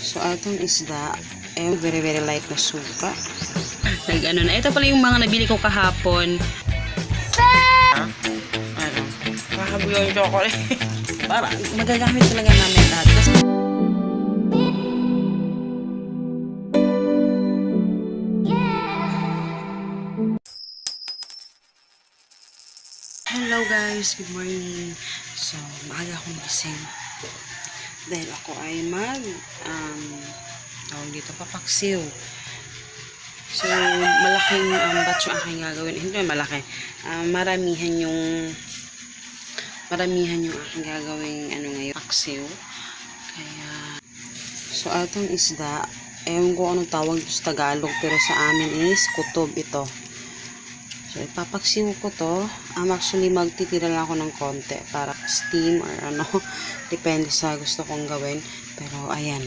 So, atong isda, very very light na suka. Nag-ano na. Ito pala yung mga nabili ko kahapon. Ano? Kahabuyo yung chocolate. Para magagamit talaga namin lahat. Kasi hello guys, good morning. So, maaga akong gising. Dahil ako ay tawag dito, papaksiw. So, malaking batch yung aking gagawin. Hindi malaki. Maramihan yung aking gagawin ngayon, paksiw. Kaya, so atong isda, ewan ko anong tawag sa Tagalog, pero sa amin is kutob ito. So, ipapaksiw ko to. Actually, magtitira lang ako ng konti para steam or ano. Depende sa gusto kong gawin. Pero, ayan.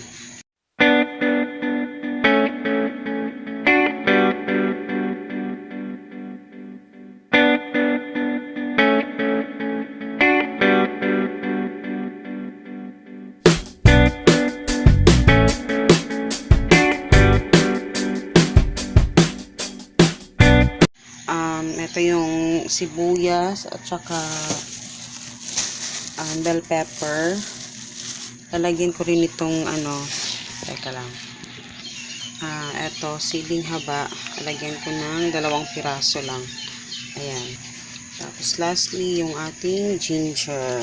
Ito yung sibuyas at saka bell pepper. Lalagyan ko rin itong teka lang. Ito, siling haba. Lalagyan ko ng 2 piraso lang. Ayan. Tapos lastly, yung ating ginger.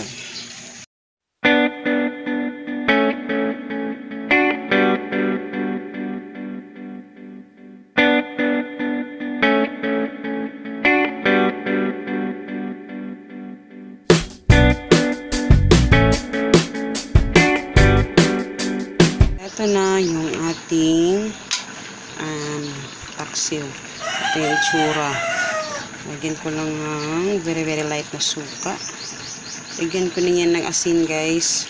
Ito na yung ating paksiw. Ito yung itsura. Lagyan ko lang ng very very light na suka. Lagyan ko na yan ng asin guys.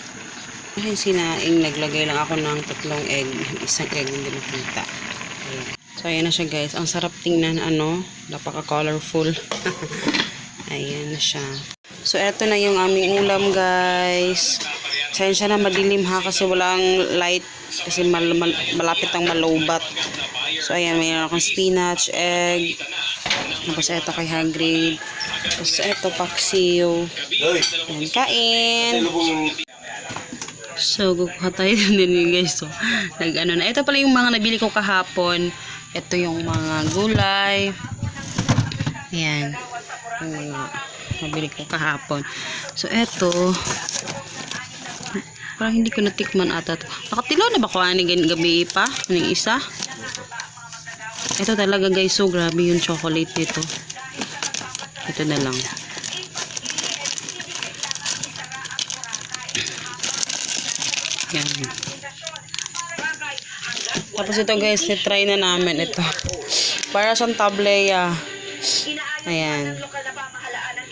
Dahil sinaing, naglagay lang ako ng 3 egg. 1 egg hindi makita. Ayan. So ayan na siya guys. Ang sarap tingnan, napaka colorful. Ayan na siya. So eto na yung aming ulam guys. Sensya na madilim ha kasi walang light kasi malapit ang malowbat. So ayan, mayroon akong spinach, egg. Tapos eto kay Hagrid. Tapos eto paksiw. Ayan, kain. So kukuha tayo din guys. So, na. Ito pala yung mga nabili ko kahapon. Ito yung mga gulay. Ayan. Nabili ko kahapon. So eto, parang hindi ko natikman ata to. Nakatilaw na ba ko gabi pa? Yung isa? Ito talaga guys. So grabe yung chocolate nito. Ito na lang. Yan. Tapos ito guys. Try na namin ito. Para siyang tableya. Ayan.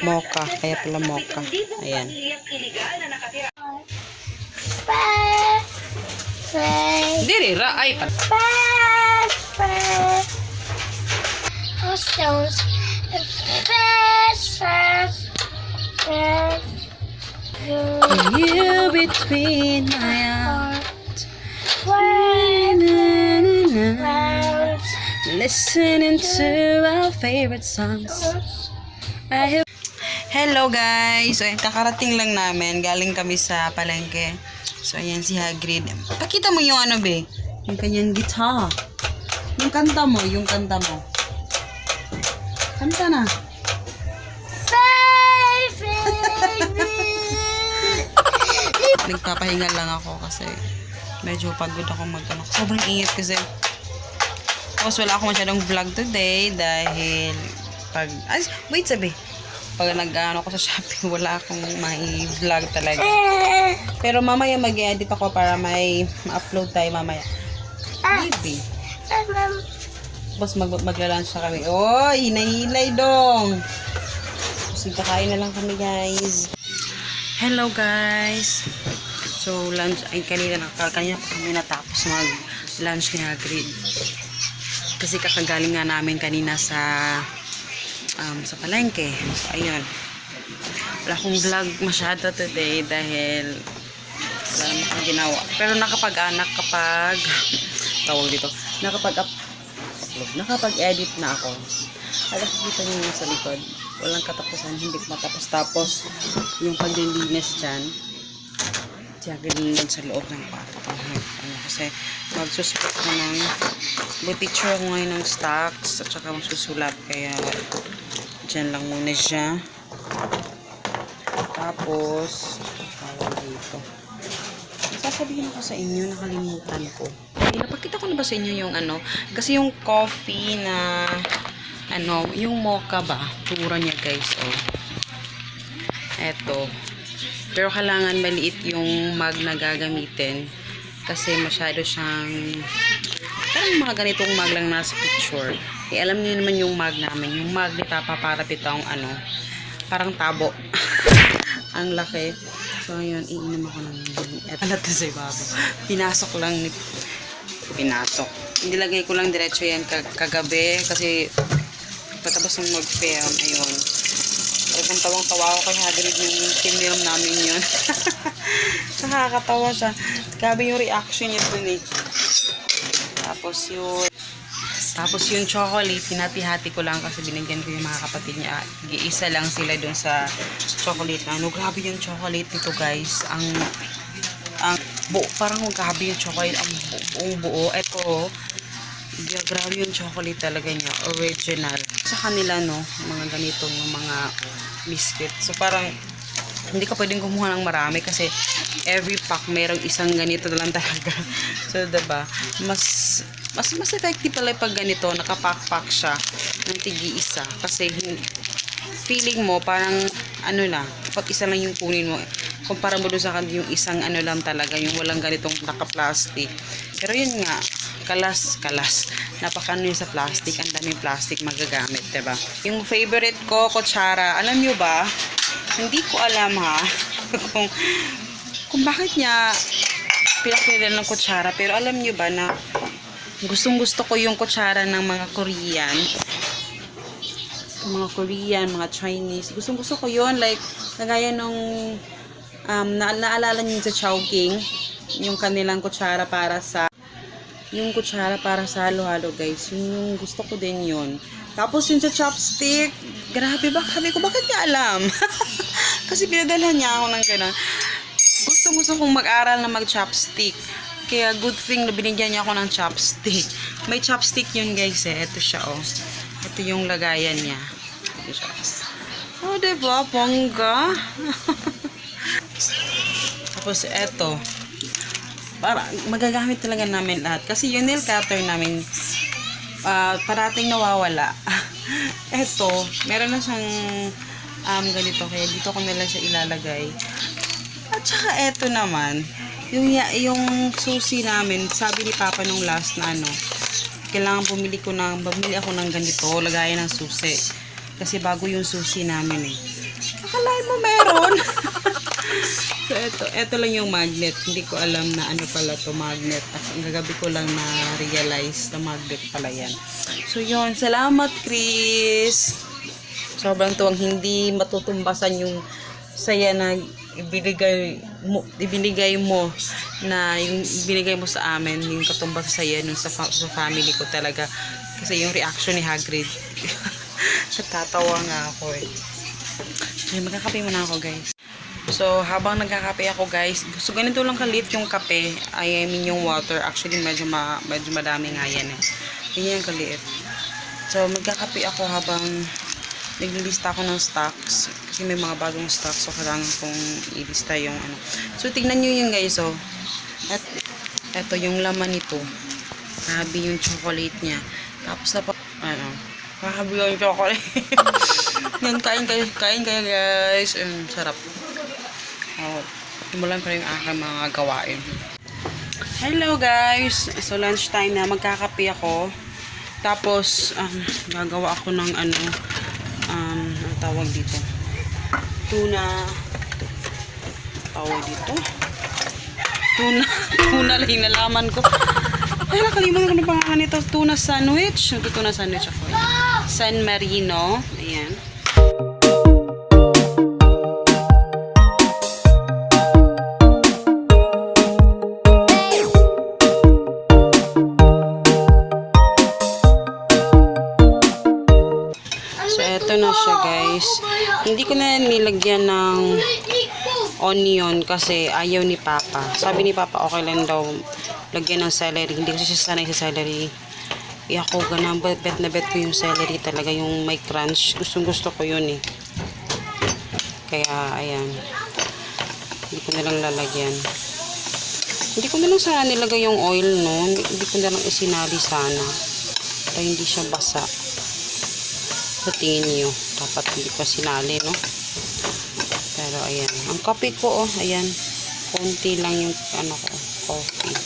Mocha. Kaya pala mocha. Ayan. Diri ra ay pa. You between my heart, listening to our favorite songs. Hello guys, so kakarating lang namin, galing kami sa palengke. So, ayan si Hagrid. Pakita mo yung be? Yung kanyang guitar. Yung kanta mo. Kanta na. Nagpapahinga lang ako kasi medyo pagod ako sobrang init kasi. Tapos wala ako masyadong vlog today dahil pag nag-ano ko sa Shopee, wala akong mai-vlog talaga. Pero mamaya mag-edit ako para may ma-upload tayo mamaya. Maybe. Tapos magla-lunch na kami. Oh, hinahilay dong. Tapos kakain na lang kami guys. Hello guys. So lunch, kanina pa kami natapos mag-lunch ni Hagrid. Kasi kakagaling nga namin kanina sa palengke. So, ayun. Wala akong vlog masyado today dahil wala naman akong ginawa. Pero nakapag-anak kapag tawag dito, nakapag-edit na ako. Alam, kita niyo yung sa likod. Walang katapusan, hindi matapos-tapos yung paglilinis dyan. Ganun sa loob ng kwarto. Kasi magsusulat ko ng picture ko ngayon ng stocks at saka magsusulat. Kaya dyan lang muna siya. Tapos tawag dito. Sasabihin ko sa inyo, nakalimutan ko. Napakita ko na ba sa inyo yung ano? Kasi yung coffee na ano, yung mocha ba? Tura niya guys, oh. Eto. Pero kailangan maliit yung mug na gagamitin kasi masyado siyang parang mga ganitong mug lang nasa picture. Eh, alam niyo naman yung mug namin. Yung mug ni Papa para pitong ano, parang tabo. Ang laki. So, ayun, iinom ako ng alat na sa ibabaw. Pinasok. Nilagay ko lang diretso yan kagabi kasi patapos ng mag-film, ayun. Talagang tawang-tawa ako kay Hagrid yung film namin yun. Nakakatawa siya. Grabe yung reaction niya dun eh. Tapos yung chocolate, hinati-hati ko lang kasi binigyan ko yung mga kapatid niya. Isa lang sila dun sa chocolate na ano. Grabe yung chocolate nito guys. Ang buo, parang grabe yung chocolate. Ang buong buo. Ito, grabe yung chocolate talaga niya. Original. Sa kanila, no, mga ganito, yung mga biscuit. So, parang, hindi ka pwedeng kumuha ng marami kasi every pack mayroong isang ganito na lang talaga. So, diba? Mas effective pala pag ganito, nakapack-pack siya ng tigi-isa. Kasi, feeling mo, parang, ano lang, kapag isa lang yung kunin mo, kumpara mo doon sa yung isang ano lang talaga, yung walang ganitong naka-plastic. Pero yun nga, kalas. Napakano yun sa plastic, ang daming plastic magagamit, diba? Yung favorite ko, kutsara, alam nyo ba? Hindi ko alam ha, kung bakit niya pinakilala ng kutsara, pero alam nyo ba na gustong-gusto ko yung kutsara ng mga Korean, mga Chinese. Gustong-gusto ko yun, like, nagaya nung naalala niyo sa Chowking, yung kanilang kutsara para sa halo-halo guys. Yung gusto ko din yun. Tapos yung sa chopstick, grabe ba? Sabi ko, bakit niya alam? Kasi pinadalhan niya ako ng gano'n. Gusto kong mag-aral na mag-chopstick. Kaya good thing na binigyan niya ako ng chopstick. May chopstick yun guys eh. Ito siya oh. Ito yung lagayan niya. Ito siya. Oh, diba? Bongga. Tapos eto. Para magagamit talaga namin lahat. Kasi yung nail cutter namin parating nawawala. Eto, meron na siyang ganito. Kaya dito ko nila siya ilalagay. At saka eto naman, yung susi namin, sabi ni Papa nung last na ano, kailangan bumili ako ng ganito, lagayan ng susi. Kasi bago yung susi namin eh. Akalain mo meron? So, ito lang yung magnet. Hindi ko alam na ano pala to magnet. At ang gagabi ko lang na-realize na magnet pala yan. So, yun. Salamat, Chris. Sobrang tuwang hindi matutumbasan yung saya na ibinigay mo sa amin. Yung katumbas sa saya nun sa family ko talaga. Kasi yung reaction ni Hagrid. Natatawa nga ako eh. So, magkakape muna ako, guys. So, habang nagkakape ako, guys, so ganito lang kalit yung kape. I mean yung water. Actually, medyo madami nga yan eh. Ganyan kaliit. So, magkakape ako habang naglilista ako ng stocks. Kasi may mga bagong stocks. So, kailangan kong ilista yung ano. So, tignan nyo yun, guys. So, at eto yung laman nito. Grabe yung chocolate niya. Tapos na grabe yung chocolate. Yan, kain kayo guys. Sarap. Simulan ko rin yung aking mga gawain. Hello guys. So lunch time na. Magkakape ako. Tapos gagawa ako ng ano tawag dito. Tuna lang yung nalaman ko. Ay, nakalimutan ko na pangalan nito. Tuna sandwich. Tuna sandwich ako. San Marino. Ayan. onion kasi ayaw ni Papa. Sabi ni Papa okay lang daw lagyan ng celery. Hindi kasi siya sanay sa celery. Ako ganun, bet na bet ko yung celery talaga, yung may crunch. Gustong gusto ko yun eh. Kaya ayan. Hindi ko na lang lalagyan. Hindi ko na lang sana nilagay yung oil noon. Hindi ko na lang isinali sana. Para hindi siya basa. Sa tingin niyo, dapat hindi ko sinali, no? Pero ayan. Ang kape ko, oh, ayan. Konti lang yung ano ko, coffee.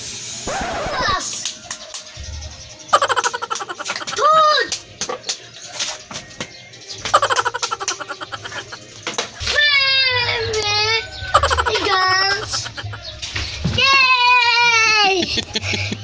Hey guys! Yay!